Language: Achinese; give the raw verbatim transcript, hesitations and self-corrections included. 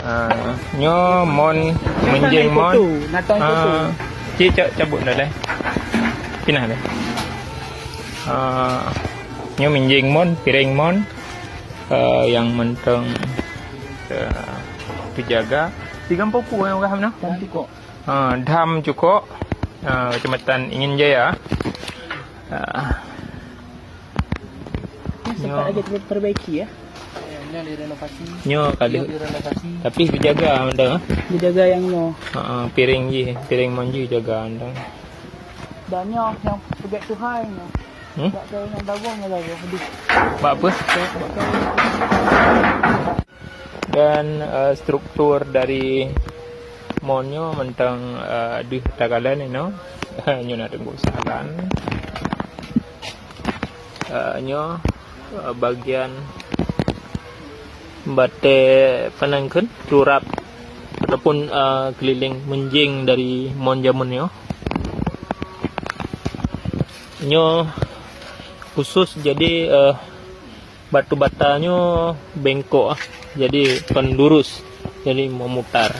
Ah, nyoe mon, meunjeng mon. Natang foto. Ah, cik, ca-, cabut dah deh. Pinah deh. Ah, nyoe meunjeng mon, piréng mon, ah, nyang mantong, ah, teujaga. Di gampông peue nyang ureueng nyoe? Gampông Cukok. Ah, Dham Cukok, ah, Kecamatan Ingen Jaya. Ah. Ni sempat lagi diperbaiki, ya? Nyoe direnovasi. Nyoe ka di-, direnovasi. Tapi dijaga mantong, ah? Dijaga nyang nyoe. Ha, ah, piréng jih, piréng mon jih jaga mantong. Dan nyoe nyang peugét Tuhan nyoe. Hmm? Tak tahu nyang tabong nyoe tabong. Aduh. Bak apa? Dan, eh, struktur dari mon nyoe mantong, eh, deuh takalon inoe. Nyoe na teungku salan. Eh, nyoe, eh, bagian batée panangkeun turap ataupun, eh, keuliléng meunjeng dari mon jameun nyoe. Nyoe khusus jadi, eh, batu bata nyoe bengkok, ah. Jadi kon lurus, jadi meumutar.